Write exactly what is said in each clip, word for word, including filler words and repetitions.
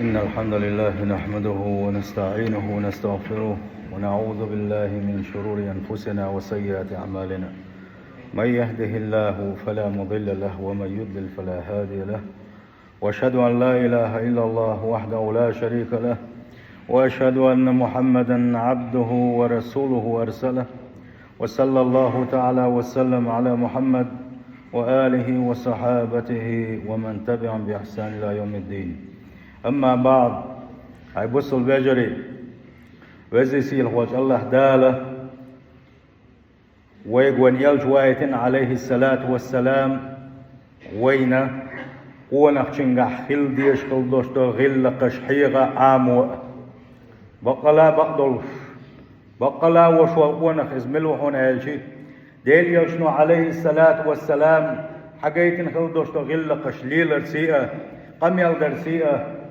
إن الحمد لله نحمده ونستعينه ونستغفره، ونعوذ بالله من شرور أنفسنا وسيئات أعمالنا. من يهده الله فلا مضل له، ومن يضلل فلا هادي له. وأشهد أن لا إله إلا الله وحده لا شريك له، وأشهد أن محمدا عبده ورسوله أرسله، وصلى الله تعالى وسلم على محمد وآله وصحابته ومن تبعهم بإحسان إلى يوم الدين. أما بعد. Хьай бусул вежарий, везий сийлахь волчу АллахӀ Дала вайга вайн элча вайтина, Ӏалайхиссалату вассалам, вайна къонахчуьнгахь хила дезаш хила долуш долу гӀиллакхаш хьеха а, Ӏамо а. Баккъала а бакъдолуш, баккъала а вуьш волу къонах иза мила ву хьуна аьлча, Делан элчано, Ӏалайхиссалату вассалам, хьагайтина хила долуш долу гӀиллакхаш леларций а, къамел дарций а,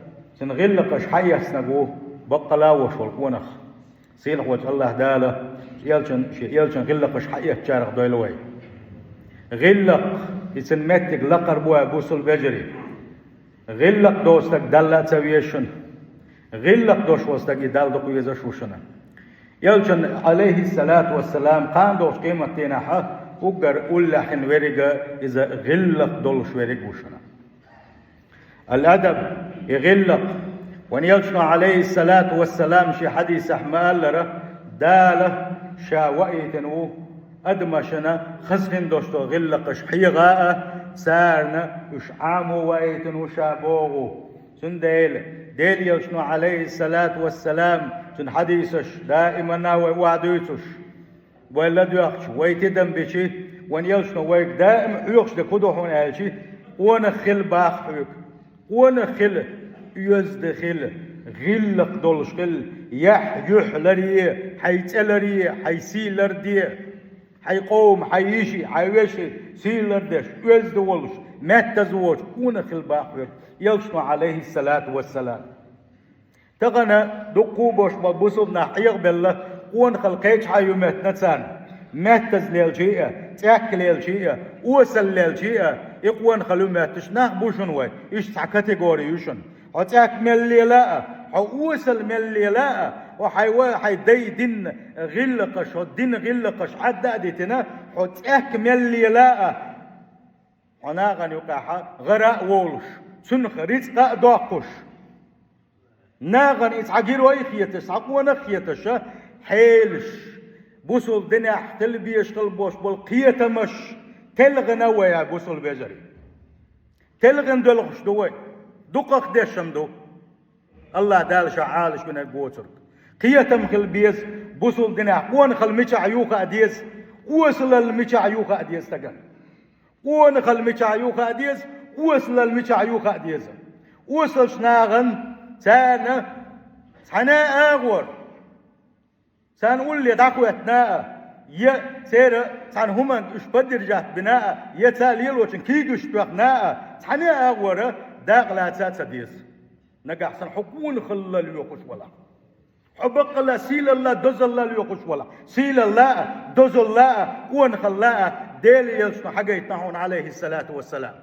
цуьнан гӀиллакхаш хьаэцнарг ву баккъала а вуьш волу къонах. Сийлахь волчу АллахӀ Дала элчан, шен элчан гӀиллакхаш хьаэцначарах дойла вай. ГӀиллакх, и цуьнан меттиг лакхара бу, хьай бусул вежарий. ГӀиллакх долу стаг Далла а ца веза шуна. ГӀиллакх долуш волу стаг и Далла дукха везаш ву шуна. Элчан, Ӏалайхиссалату вассалам, кхана долчу къематдийнахь уггар уллехь хин верг а иза гӀиллакх долуш верг а ву шуна. Ал-адаб, и гӀиллакх. Вайн элчано, Ӏалайхиссалату вассалам, шен хьадисехь ма-аллара, Дала Ша ваийтина ву адамашна хаза хин долуш долу гӀиллакхаш хьеха а, царна уьш Ӏамо ваийтина ву Ша боху. Цундела Делан элчано, Ӏалайхиссалату вассалам, цуьнан хьадисаш даиманна вай охьадуьйцуш, вай ладоьгӀча, вай тидам бича, вайн элчано вайга даим хьоьхуш дерг хӀун ду хьуна аьлча, къонах хила боху хьоьга. Къонах хила, оьзда хила, гӀиллакх долуш хила, яхь юьхь ларъе, хьайн цӀе ларъе, хьайн сий ларде, хьайн къоман, хьайн йишин, хьайн вешин сий лардеш, оьзда волуш, меттаза воцуш къонах хила боху хьоьга элчано, Ӏалайхиссалату вассалам. Тахана дуккха а болуш болу бусулба нах Ӏехабелла, къонахалла кхечу хьайн ю моьттина царна. Меттаза лелчий а, цӀаьхка лелчий а, осал лелчий а, и къонахалла ю моьттуш нах бу шуна вай, иштта цхьа категори ю шуна. Хьо цӀаьхка мел лела а, хьо осал мел лела а, хьо хьайн ва-, хьайн дай дина гӀиллакхаш, хьо дина гӀиллакхаш Ӏадда а дитина, хьо цӀаьхка мел лела а, хьо нахана юкъахь гӀара а волуш, цунах рицкъа а доккхуш. Нахана и цхьа герой а хеташ, цхьа къонах а хеташ, хьелаш, бусул динехь хила безаш хила болуш болу кхетамаш телхина вай, хьай бусул вежарий. Телхина доьлхуш ду вай. Дукхах дешам ду. АллахӀ Дала Ша Ӏалашбинарг воцург. Кхетам хила беза бусул динехь, къонахалла мичахь ю хаа деза, осалалла мичахь ю хаа деза стагана. Къонахалла мичахь ю хаа деза, осалалла мичахь ю хаа деза. Осалчу нахана царна цхьана а агӀор, царна улле дӀахӀоьттина а, я церан цхьана хӀуманга уьш поддержать бина а, я цара лелочун куьйгаш тоьхна а, цхьана а агӀора дакъа лаца а ца деза. Нагахь санна хьо къонахалла лоьхуш валахь. Хьо баккъалла сийлалла, дозалла лоьхуш валахь. Сийлалла а, дозалла а, къонахалла а Делан элчано хьагайтина хьуна, Ӏалайхиссалату вассалам.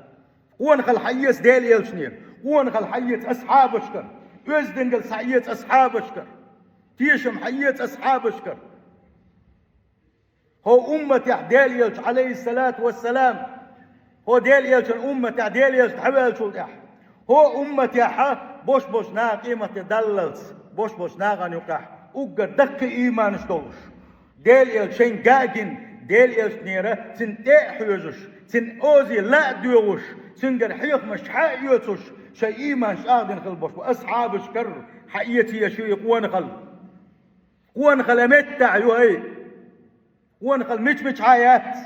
Къонахалла хьаэца Делан элчанера. Къонахалла хьаэца асхьабашкара. Оьздангалла схьаэца асхьабашкара. Тешам хьаэца асхьабашкара. ХӀо умматехь Делан элча, Ӏалайхиссалату вассалам, хӀо Делан элчан умматехь, Делан элча дӀаваьллачул тӀаьхьа, хӀо умматехь бош-бош наха къематде даллалц, бош-бош нахана юкъахь уггар даккхий ийманаш долуш, Делан элча шайн гагина, Делан элчанера цуьнан тӀе а хьоьжуш, цуьнан озе ла а доьгӀуш, цуьнгара хьехамаш хьа а оьцуш, шайн ийманаш чӀагӀдина хила бош бу асхьабашкара хьаэца езаш ю и къонахалла. Къонахалла меттахь ю хӀай. Къонахалла мича-мичахьа яц.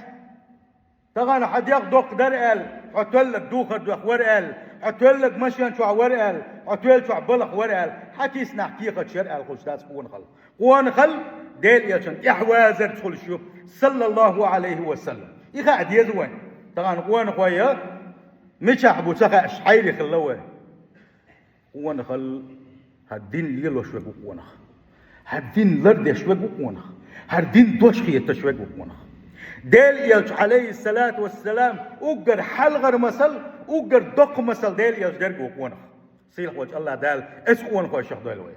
Тахана хьан дегӀ доккха дара аьлла, хьо тоьлларг духар доьхна вара аьлла, хьо тоьлларг машен чохь вара аьлла, хьо тоьлла чохь балха вара аьлла, хьан киснахь кехаташ яра аьлла хуьлуш дац къонахалла. Къонахалла Делан элчан тӀаьхьавазарца хуьлуш ю, саллаллаху Ӏалайхи ва саллам. И хаа деза вайн. Тахана къонахой мичахь бу ца хаьаш хьайри хилла вай. Къонахалла хӀара дин лелош верг ву къонах. ХӀара дин лардеш верг ву къонах. ХӀара дин дош хеташ верг ву къонах. Делан элча, Ӏалайхиссалату вассалам, уггар хьалхара масал, уггар доккха масал Делан элча дерг ву къонах. Сийлахь волчу АллахӀ Дала эца къонахойх дойла вай.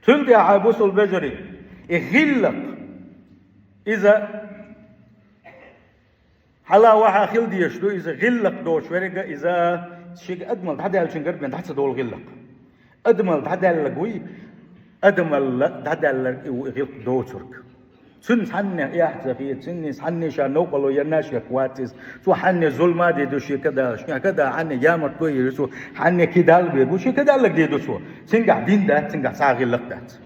Цул тӀаьхьа, бусалба вежарий, и гӀиллакх, иза хьала-ваха хила дезаш ду, иза гӀиллакх доцуш верг а, иза шега адамал дӀадаьллачуьнгара бен дӀа ца долу гӀиллакх. Адамал дӀадаьлларг вуй, адамал дӀадаьлларг и ву и гӀиллакх доцург. Цуьнан цхьанне эхь ца хета, цуьнан цхьанне ша новкъарло ярна шех вац иза. Цо хьанне зулма а дийр ду шега Дала, шега Дала хьанне ямартло йийр ю цо, хьанне кидалла бийр бу шега Даллаг дийр ду цо. Цуьнгахь дин дац, цуьнгахь цхьа а гӀиллакх дац.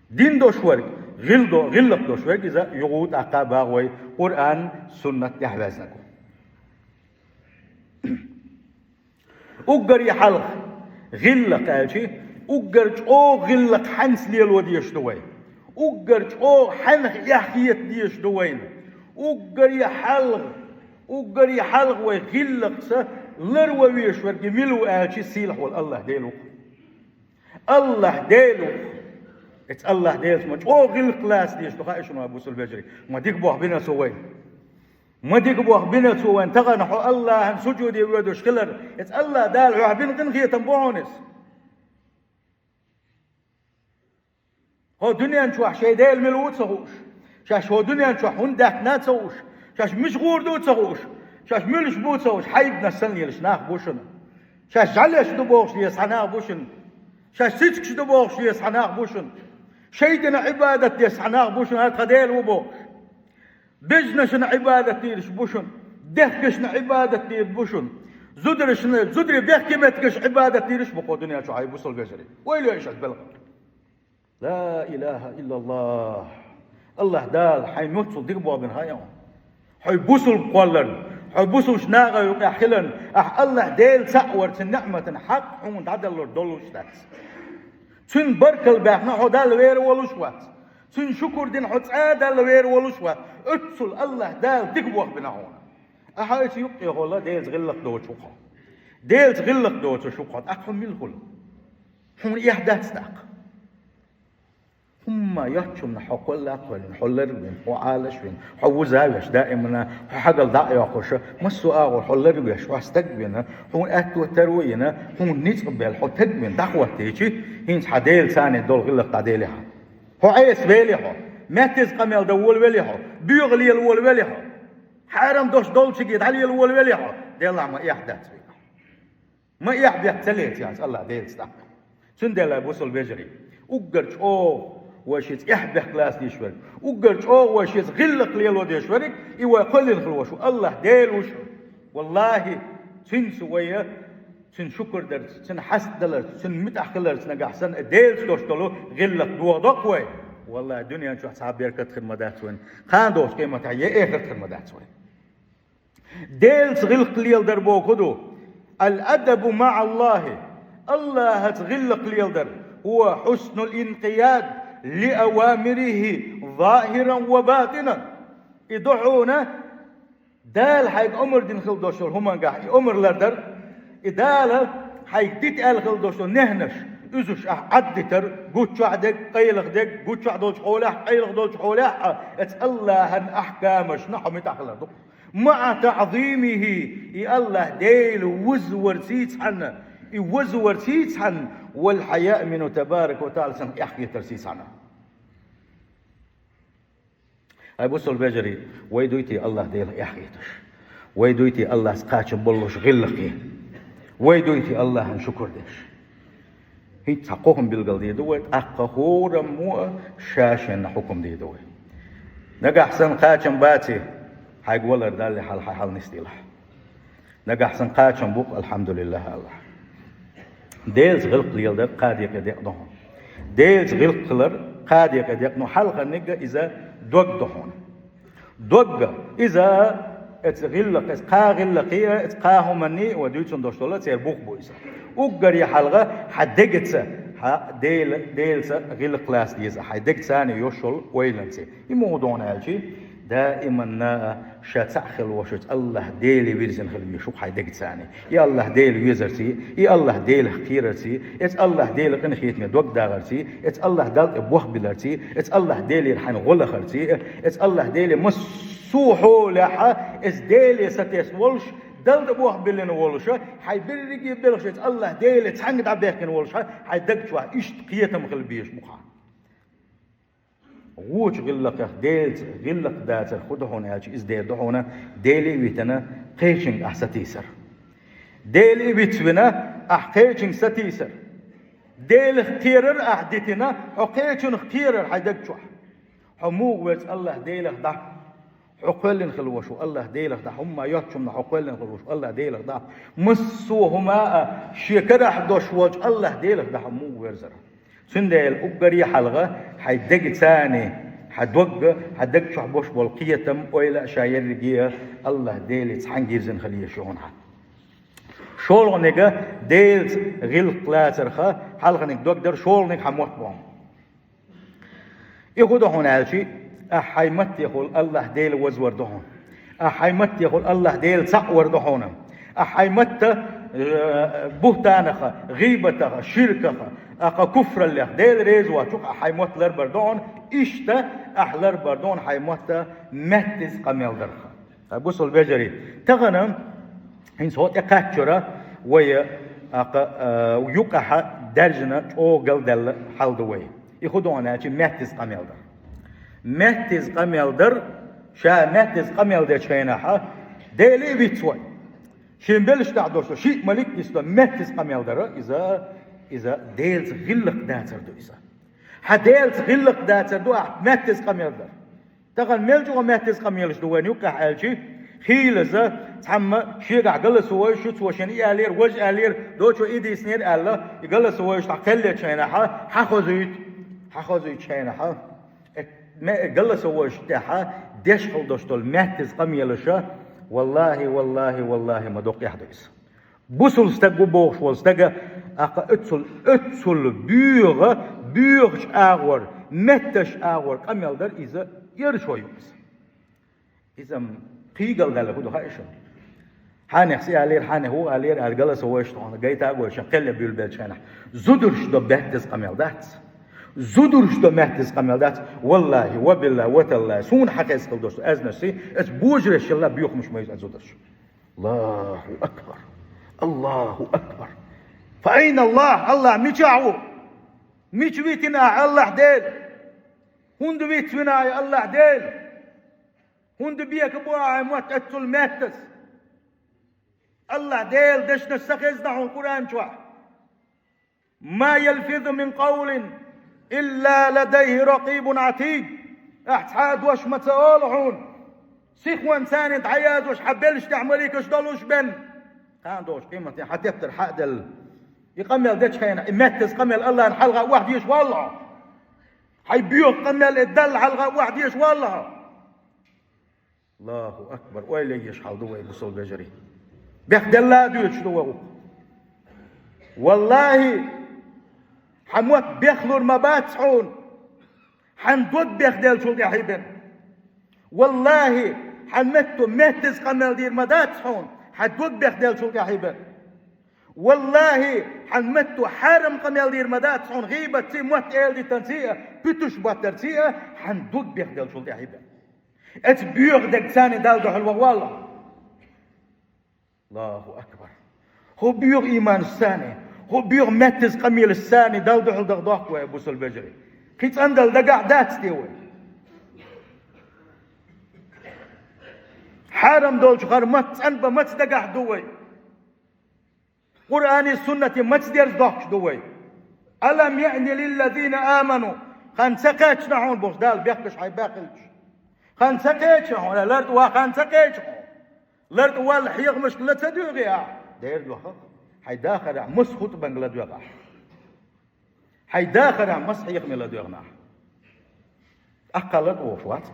Дин долуш верг, гӀилла до-, гӀиллакх долуш верг иза юха тӀаккха а боху вай, Къуръан, суннат тӀехь ваьзнарг ву. Уггаре хьалха гӀиллакх аьлчи, уггар чӀогӀа гӀиллакх хьаьнца лело дезаш ду вай? Уггар чӀогӀа хьаьнах эхь хета дезаш ду вайна? Уггаре хьалха, уггаре хьалха вай гӀиллакхца ларван везаш верг мила ву аьлчи, сийлахь волу АллахӀ Дела ву-кх. АллахӀ Дела ву-кх. Эцу АллахӀ Делаца ма чӀогӀа гӀиллакх лаца дезаш ду хаьий шуна, бусалба вежарий? Ма дика болх бина цо вайна. Ма дика болх бина цо вайна, тахана хьо АллахӀан сужуде воьдуш хилар, эцу АллахӀ Дала хьох бина къинхетам бу хьуна иза. ХӀо дуьнен чохь шайн Дела мила ву а ца хууш, шаьш хӀо дуьнен чохь хӀунда даьхна а ца хууш, шаьш мича гӀур ду а ца хууш, шаьш муьлш бу а ца хууш, хьайбанаш санна лелаш нах бу шуна. Шаьш жӀаьлеш ду бохуш лела цхьа нах бу шуна. Шаьш цицкаш ду бохуш лела цхьа нах бу шуна. ШайтӀана Ӏибадат деш цхьа нах бу шуна, хӀара тхан Дела ву бохуш. Бежнашна Ӏибадат дийраш бу шуна, дехкашна Ӏибадат дийр бу шуна, зударшна, зударий бехке меттигаш Ӏибадат дийраш бу хӀо дуьнен чохь, хьай бусалба вежарий. Вай лоьйш аш белхан. Ла илаха иллаллах. АллахӀ Дала хьайн муьлххачул дика болх бина хаьий хьуна? Хьо бусалба кхолларна, хьо бусалба нахана юкъахь хиларна, ахь АллахӀ Дела цхьаъ вар цуьнан неӀматан хьакъ хьуна дӀадалур долуш дац. Цуьнан баркалла баьхна хьо Далла вер волуш вац. Цуьнан шукур дина хьо цкъа а Далла вер волуш вац. Оццул АллахӀ Дала дика болх бина хьуна. Ахьа оцу юккъехула Делаца гӀиллакх доцуш ву хьо. Делаца гӀиллакх доцуш ву хьо, тӀаккха хьо мила хуьлу? Хьуна эхь дац тӀаккха. ХӀумма йоцчунна хьо кхолла а кхоьллина, хьо ларвина, хьо Ӏалаш а вина, хьо вуза а веш, даимана хьо хьагал дӀа а йоккхуша, массо а агӀор хьо ларвеш, хьо стаг а вина, хьуна аьтто таро а йина, хьуна ницкъ а белла, хьо таг а вина дӀахӀоттийчи, хӀинца хьан Делаца долу гӀиллакх дӀаделира хьан. Хьо Ӏеса велий хьо? Меттаза къамел дан волавелий хьо? Боьха лела волавелий хьо? Хьарам дош долчуьнга дӀалела волавелий хьо? Делахь ма эхь дац вайна. Ма эхь бетта ца леца яц АллахӀ Делаца тӀаккха. Цундела, бусалба вежарий, уггар чӀогӀа вай шеца эхь бехк лаца дезаш верг, уггар чӀогӀа вай шеца гӀиллакх лело дезаш верг, и вай кхоьллина хила волуш ву АллахӀ Дела ву шу. ВаллахӀи, Цуьнца вай Цуьнан шукур дарца, Цуьнан хьастадаларца, Цуьнан муьтӀахь хиларца нагахь санна Делаца долуш долу гӀиллакх дохадо-кх вай, валлахӀи, дуьнен чохь цхьа а беркат хир ма дац вайн, кхана долчу къематехь я эхарт хир ма дац вайн. Делаца гӀиллакх леладар боху хӀун ду? Ал-адабу маӀа Аллахи, АллахӀаца гӀиллакх леладар, хӀува хьуснул инкъияд ли авамирихи захиран ва батинан. И ду хьуна Дала хьайга омра дина хила долуш долу хӀумангахь и омра лардар, и Дала хьайга дита аьлла хила долуш долу нехьанаш, уьзуш ахь Ӏаддитар, гуччохь дерг, къайлаха дерг, гуччохь долчу хьолехь, къайлаха долчу хьолехь а, эцу АллахӀан ахькамашна хьо муьтӀахь хилар ду. МаӀа таӀзимихи, и АллахӀ Дела вузварций цхьаьна, и вузварций цхьаьна, вал хьаяъ минху табарака ва таӀала, цунах эхь хетарций цхьаьна. Ай, бусалба вежарий, вай дуй те АллахӀ Делах эхь хеташ? Вай дуй те АллахӀца кхачам боллуш гӀиллакхе? Вай дуй те АллахӀан шукур деш? ХӀинца цхьа кхо хӀума билгал дийр ду вай, тӀаккха хӀораммо а ша-шена хьукам дийр ду вай. Нагахь санна кхачам баций, хьайга валар далле хьал, хьайн хьал нисделахь. Нагахь санна кхачам бу-кх, алхьамдулиллахӀ, АллахӀ. Делаца гӀиллакх леладар кхаа декъе декъ ду хьуна. Делаца гӀиллакх хилар кхаа декъе декъ ду, хьалхарниг а иза дог ду хьуна. Дог а, иза, эцу гӀиллакх, эцу кхаа гӀиллакхе а, эцу кхаа хӀуманне а вай дуьйцун долуш долу церан бух бу иза. Уггаре хьалха хьан дегаца, хьан Дела, Делаца гӀиллакх лаца деза, хьайн дегаца йолуш йолу ойланца. И муха ду хьуна аьлчи, даиманна а ша цхьаъ хила волуш волчу АллахӀ Деле вирзина хила везаш ву-кх хьайн дегаца. И АллахӀ Дела везарций, и АллахӀ Делах кхерарций, эцу АллахӀ Делан къинхетаме дог дагӀарций, эцу АллахӀ Далла тӀе бохбиларций, эцу АллахӀ Делера хьайн гӀо лахарций, эцу АллахӀ Деле массо а хьолехь а, эцу Деле сатесна волуш, Далла тӀе бохабиллина волуш, хьайн берриге а белхаш эца АллахӀ Деле цхьаьнга дӀабаьккхина волуш, хьайн даг чохь иштта кхетам хила безаш бу хьан. Вочу гӀиллакхех Делаца гӀиллакх дацар хӀун ду хьуна аьлча, иза дер ду хьуна, Деле а витина, кхечуьнга ахь сатийсар. Деле а вицвина, ахь кхечуьнга сатийсар. Делах кхерар ахь дитина, хьо кхечунах кхерар хьайн даг чохь. Хьо муха верза АллахӀ Делах дӀа? Хьо кхоьллина хила волуш ву АллахӀ Делах дӀа, хӀумма йоцчунна хьо кхоьллина хила волуш ву АллахӀ Делах дӀа. Массо а хӀума а шен карахь долуш волчу АллахӀ Делах дӀа хьо муха верзара? Цундела уггаре а хьалха хьайн дегацани, хьан догга, хьан даг чохь болуш болу кхетам, ойла а ша ерриге а АллахӀ Деле цхьаьнга йирзина хила езаш ю хьуна хьан. ШолгӀаниг, Делаца гӀиллакх лацарх хьалханиг дог дара, шолгӀаниг хьан мотт боху. И хӀун ду хьуна аьлча, ахь хьайн маттехула АллахӀ Дела вазвар ду хьуна. Ахь хьайн маттехула АллахӀ Дела цхьаъ вар ду хьуна. Ахь хьайн матта, э, буьхтанаха, гӀийбатаха, ширкаха, аха куфраллех, Дела реза воцчух ахь хьайн мотт ларбар ду хьуна. Иштта ахь ларбар ду хьуна хьайн мотта маьттаза къамел дарх. Ткъа бусалба вежарий, тахана хӀинца хӀокху тӀекхаччара вай, аха, э, юкъахь даьржина чӀогӀа галдаьлла хьал ду вай. И хӀун ду хьуна аьлча, маьттаза къамел дар. Маьттаза къамел дар, ша маьттаза къамел дечу хенахь, Деле а виц вай. Шен белшаш тӀехь долуш, шиъ малик а дисто, маьттаза къамел дара, иза, иза Делаца гӀиллакх дацар ду иза. Хьан Делаца гӀиллакх дацар ду ахь маьттаза къамел дар. Тахана мел чӀогӀа маьттаза къамелаш ду вайна юккъехь аьлча, хийлаза, цхьамма шегахь галас войш ю, цо шена и аьллера, важа аьллера, дочо и дийцинера аьлла, и галас войш дӀакхеллечу хенахь, хьан хозуьйту, хьан хозуьйту хенахь, э, ме-, галас войш тӀехь деш хила долуш долу маьттаза къамелаша, валлахӀи, валлахӀи, валлахӀи, ма доккха эхь ду иза. Бусалба стаг ву бохуш волу стага, аха, оццул, оццул боьха, боьхачу агӀор, метташ агӀор къамел дар иза, ирчо ю иза. Иза-м кхийгал даьлла хӀун ду хаьий шуна? Хьанех си алера, хьанех ву алера, аьлла, галас войш тхуна, гайта а гойшан, кхелле буьйлабелчу хенахь. Зударш до маьттаза къамел дац. Зударш до маьттаза къамел дац. Валлахи, ва биллахи, ва таллахи, суна хьан хеза хила долуш ду аьзнаш си, аса божараш шилла боьхамаш ма ю аса зударш. Аллаху акбар! Аллаху акбар! Фа айна Аллах? Аллах мичахь ву? Мича витина ахь, Аллах Дела? ХӀунда вицвина ахь, Аллах Дела? ХӀунда бехабо ахь мотт оццул меттас? Аллах Делан дешнаш ца хезна хьуна Къуръан чохь? «Ма ялфизу мин къавлин илла ладайхи ракъибун атид». Ахь цхьа а дош ма ца олу хьуна. Сихонца дӀаязош хьан белшаш тӀехь маликаш долуш бен. Кхана долуш къематдийнахь хьан тептар хьа а делла. И къамел дечу хенахь, и меттаза къамел Аллахьна хьалха охьадеш валла хьо. Хьайн боьха къамел и Далла хьалха охьадеш валла хьо. Аллаху акбар! Ойла еш хьал ду вай, бусалба вежарий. Бехделла а доьдуш ду вай хӀокху. Валлахи, хьан мотт бехлур ма бац хьуна, хьан дог бехделлачул тӀаьхьа бен. Валлахи, хьан метто меттаза къамел дийр ма дац хьуна, хьан дог бехделлачул тӀаьхьа бен. Валлахи, хьан метто хьарам къамел дийр ма дац хьуна, гӀийбатций, мотт эладитанций а, пуьтуш баттарций а, хьан дог бехделлачул тӀаьхьа бен. Эцу боьха дегацани Далла дуьхьал ваха валла. Аллаху акбар! ХӀун боьха ийманаш цани, хӀун боьха меттаза къамелаш цани Далла дуьхьал даха дохку вай, бусалба вежарий. Кхин цӀандала дагахь дац те вай? Хьарам долчу хӀара мотт цӀанба маца дагахь ду вай? Къуръани суннати маца дерза дохкуш ду вай? «Алам яъни лиллазина аману». Хан ца кхаьчна хьуна бохуш Дала бехкаш хьайн баьхкилча? Хан ца кхеча хьуна, лартӀа ван хан ца кхеча хьуна? ЛартӀа валла хьехамашка ла ца доьгӀи ахь? Дера доьху. Хьайн дахарехь маса хутбанга ла доьгӀахь? Хьайн дахарехь маса хьехаме ла доьгӀна ахь? Аккхал а тӀе вохуш вац.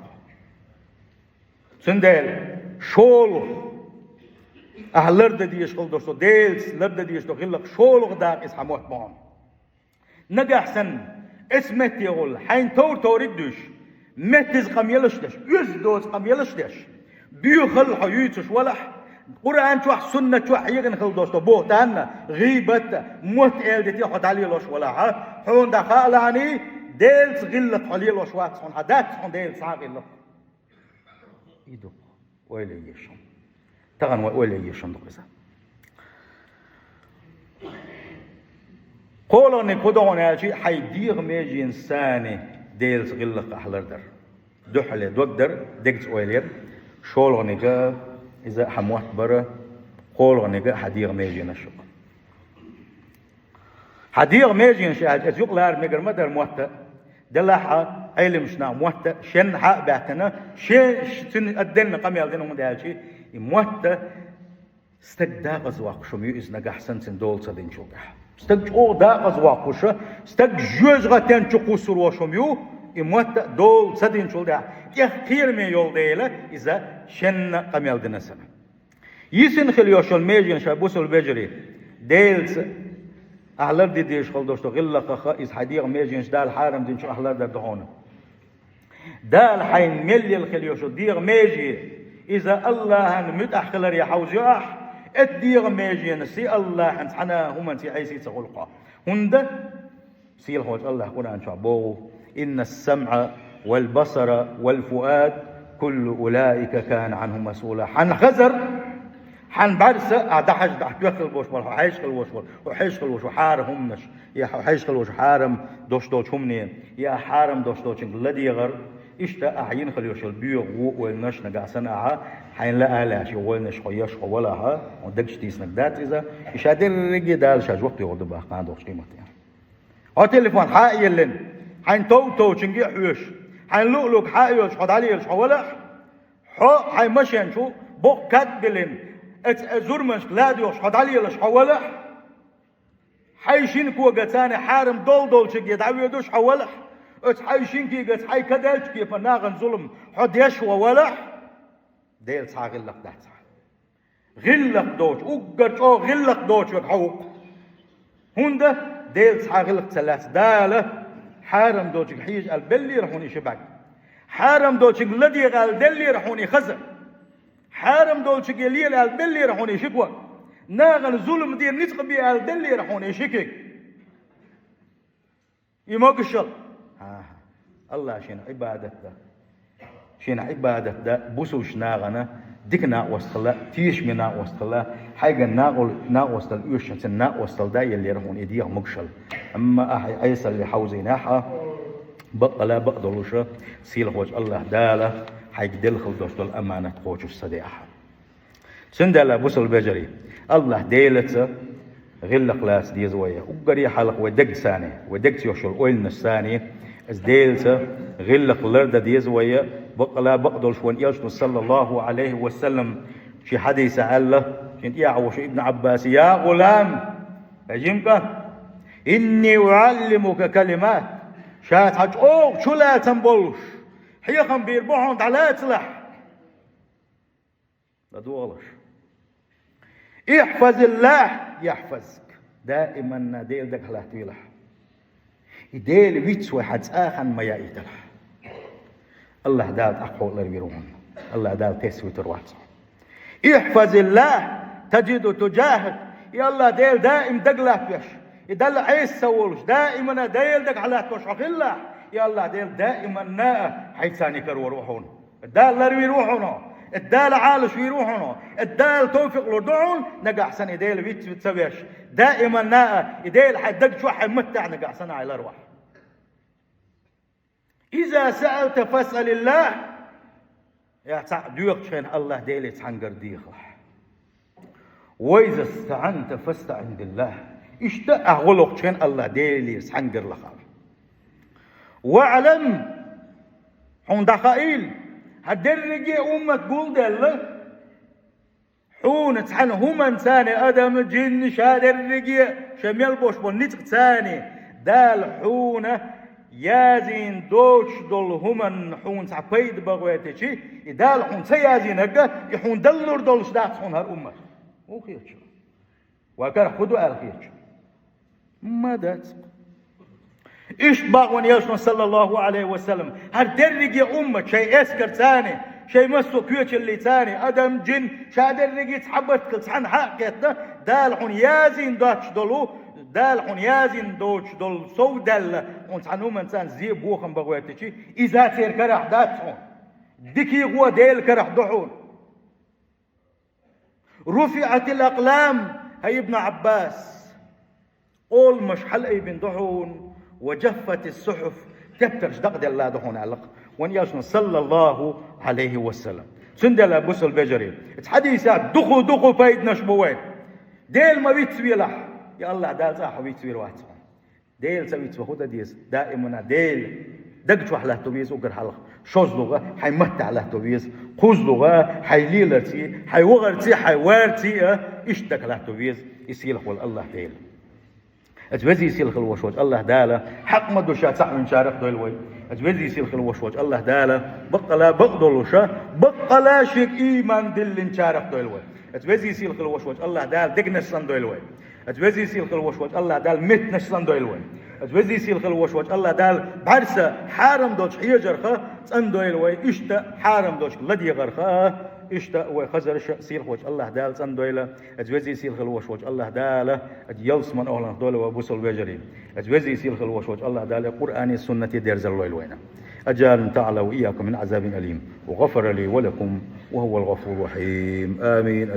Цундела шолгӀа, ахьа лардан дезаш хила долу со, Делаца лардан дезаш долу гӀиллакх шолгӀа дакъа иза хьан мотт бохьана. Нагахь санна, эцу метте гӀолла, хьайна товр-товриг а дуьйш, меттаза къамелаш а деш, оьзда доцу къамелаш а деш, боьхалла хьо юьйцуш валахь, Къуръан чохь, суннат чохь хьехина хила долуш долу бухӀтанна, гӀийбатта, мотт эладита хьо дӀалелош валахьа, хьуна дӀа хаалахьаний, Делаца гӀиллакх хьо лелош вац хьуна, хьан дац хьуна Делаца цхьа а гӀиллакх. И ду, ойла еш хьуна. Тахана вай ойла е езаш ду иза. КхоалгӀаниг хӀун ду хьуна аьлча, хьай дегӀан меженашца Делаца гӀиллакх ахьа лардар. Дуьххьале дог дар, дегаца ойла яр. ШолгӀаниг иза хьа мотт бар, кхоалгӀаниг хьа дегӀан меженаш. Хьа дегӀан меженаш аьлча, иза юкъ лара мегар ма дара мотт а, делахь а, Ӏеламнаха мотт а шен хьа а баьхкина, шен ш-, цуьнан а денна къамел дина, хӀунда аьлча и мотт а стаг декъаза воаккхаш хӀума ю, иза нагахь санна цунна дола ца динчул тӀехьа. Стаг чӀогӀа декъаза воаккхаш, стаг жоьжахатен чу кхуссур волуш хӀума ю, и мотт а дола ца динчул тӀехьа. ТӀех кхераме йолу дела, иза шен къамел дина санна. Йисина хила йолуш йолу меженаш, бусалба вежарий, Делаца ахьа ларде дезаш хила долуш долу гӀиллакхах, иза хьан дегӀан меженаш Дала хьарам динчух ахьа лардар ду хьуна. Дала хьайна мел елла хила йолуш йолу дегӀан меже, иза АллахӀан муьтӀахь хиларе хьовзайо ахь, эта дегӀан меженашца АллахӀан цхьана а хӀуманца хьайсий ца гӀуллакх. ХӀунда Сийлахьчу АллахӀа Къуръан чохь боху: «Инна ас-самъа вал басара вал фуад куллу улаика кана Ӏанху масъула». Хьан хазар, хьан бӀаьрса, ахь дӀахьажа, ахь тоьхна хила болуш болу, хьо хьаьжжина хила болуш болу, хьо хьаьжжина хила болуш болу хьарам хӀуманаш, я хьо хьаьжжина хила болуш хьарам долуш долчу хӀумане, я хьарам долуш долчуьнга ладегӀар, иштта ахь йина хила йолуш йолу боьха вон ойланаш нагахь санна ахьа хьайна лаьа а лаьа, и ойланаш хьо еш хьо валахь, хьуна дагчу тийсинарг дац иза, и ша дерриге а Дала ша жоп догӀур ду боху кхана догӀучу къематдийнахь. Хьо телефон хьа а йиллина, хьайна тов-товчуьнга а хьоьжуш, хьайна луъу-луъург хьа а йоцуш хьо дӀалелаш хьо валахь, хьо хьайн машен чу боккха кад а биллина, оцу зурманашка ладоьгӀуш хьо дӀалелаш хьо валахь, хьайн шина когаца хьарам долу долчуьнга дӀавоьдуш хьо валахь, оцу хьайн шина кегаца хьайн кадаьллачу кепара нахана зулам хьо деш хьо валахь, Делаца гӀиллакх дац хьан. ГӀиллакх доцуш, уггар чӀогӀа гӀиллакх доцуш верг хьо ву-кх. ХӀунда Делаца гӀиллакх ца лаьцна, Дала хьарам долчуьнга хьежа аьлла беллера хьуна и ши бӀаьрг. Хьарам долчуьнга ладегӀа аьлла деллера хьуна и хаза. Хьарам долчуьнга лела аьлла беллера хьуна и ши ког. Нахана зулам де, ницкъ бе аьлла деллера хьуна и ши куьг. И могушалла. ХӀан-хӀа. АллахӀа шена Ӏибадат дан. Шена Ӏибадат дан бусалба нахана дика накъост хила, тешаме накъост хила, хьайгара накъо-, накъосталла оьшучунна накъосталла дан еллера хьуна и дегӀан могушалла. Амма ахьа Ӏесалле хьовзийнехь а, баккъала бакъдолуш, сийлахьчу АллахӀа Дала хьайга делла хила долуш долу аманат кхочуш ца де ахьа. Цундела, бусалба вежарий, АллахӀ Делаца гӀиллакх лаца деза вай. Уггаре хьалха вай дегца, вай дегца йолуш йолу ойланашца, иза Делаца гӀиллакх лардан деза вай. Баккъала бакъдолуш вайн Элчано, саллаллаху Ӏалайхи ва саллам, шен хьадисехь аьлла, шен тӀехьа волуш Ибн Ӏаббаса: «Я гӀулам, хьажал-кх, инни уӀаллимука калимат, ша цхьа чӀогӀа чулацам болуш хьехам бийр бу хьуна, дӀалацалахь». ЛадогӀалаш. «ИхьфазиллахӀ яхьфазк». Даиманна Дела дагахь латтавелахь. И Дела виц вай хьан цӀа а хан ма яийталахь. АллахӀ Дала тӀаккха хьо ларвийр ву хьуна. АллахӀ Дала тесна вуьтур вац хьо. «ИхьфазиллахӀ тажидху тужахак». И АллахӀ Дела даим дагалаттавеш, и Далла Ӏеса ца волуш, даиманна Дела дагахь латтош хьо хилалахь, и АллахӀ Дела даиманна а хьайца карор ву хьуна. Дала ларвийр ву хьуна, Дала Ӏалашвийр ву хьуна, Дала товфикъ лур ду хьуна, нагахь санна и Дела виц ца веш, даиманна а и Дела хьайн даг чохь, хьайн маттахь нагахь санна хьайн ларвахь. «Иза саалта фасъалиллахӀ». Ахь цхьаъ доьхучу хенахь АллахӀ Деле цхьаьнгара дехалахь. «Ва иза стаӀанта фастаӀин биллахӀ». Иштта ахь гӀо лохучу хенахь АллахӀ Делера цхьаьнгара лахалахь. «ВаӀлам», хьуна дӀахаийла, хьан дерриге а уммат гулделла, хьуна цхьана хӀуманца, адам, жин, ша дерриге а, шайн мел болуш болу ницкъаца, Дала хьуна язйина доцуш долу хӀуманна хьуна цхьа пайда бан гӀоьртичи, и Дала хьуна ца язйинарг, и хьуна даллур долуш дац хьуна хӀара уммат. ХӀун хеташ? Вай карахь хӀун ду аьлла хеташ? Ма дац. Иштта боху вайн Элчано, саллаллаху Ӏалайхи ва саллам, хӀара дерриге а уммат шайн эскарца, шайн массо а кечаллица, адам, жин, ша дерриге а цхьа барт хилла цхьаьна хьа а кхетта, Дала хьуна язйина доцуш долу, Дала хьуна язйина доцуш долу сов даьлла, хьуна цхьана хӀуманца зе, бохам бан гӀоьртичи, иза церан карахь дац хьуна. Дикий гӀо Делан карахь ду хьуна. رفعت الأقلام, хӀай Ибн Ӏаббас, къоламаш хьалаайбина да хьона, وجفت الصحف, тептарш дакъаделла да хьона, аьлла-кх вайн Элчано, صلى الله عليه وسلم. Цундела, бусалба вежарий, цу хьадисехь дукха-дукха пайданаш бу вай. Дела ма вицвелахь, я АллахӀ Дала цкъа а хьо вицвер вац хьо. Дела ца вицван хӀун дан деза? Даимана Дела даг чохь латто веза уггар хьалха. ШозлагӀа хьайн маттахь латто веза, кхозлагӀа хьайн леларций, хьайн вахарций, хьайн варций а, иштта даг латто веза и сийлахь волу АллахӀ Дела. Оцу везий сийлахь хила волуш волчу АллахӀ Дала хьакъ ма ду Ша цхьаъ винчарах а дойла вай. Оцу везий сийлахь хила волуш волчу АллахӀ Дала баккъала бакъдолуша, баккъала Шега ийман диллинчарах а дойла вай. Оцу везий сийлахь хила волуш волчу АллахӀ Дала дегнаш санна дойла вай. Оцу везий сийлахь хила волуш волчу АллахӀ Дала меттанаш санна дойла вай. Оцу везий сийлахь хила волуш волчу АллахӀ Дала бӀаьрса хьарам долчу хьежарха цӀандойла вай, иштта хьарам долчу ладегӀарха, иштта вай хазарша сийлахь волчу АллахӀ Дала цӀандойла. Оцу везий сийлахь хила волуш волчу АллахӀ Дала оцу ялсаман охӀланах дойла вай, бусалба вежарий. Оцу везий сийлахь хила волуш волчу АллахӀ Дала Къуръане, суннате дерзалойла вайна. أجعل تعالى وإياكم من عذاب أليم، وغفر لي ولكم، وهو الغفور الرحيم. آمين.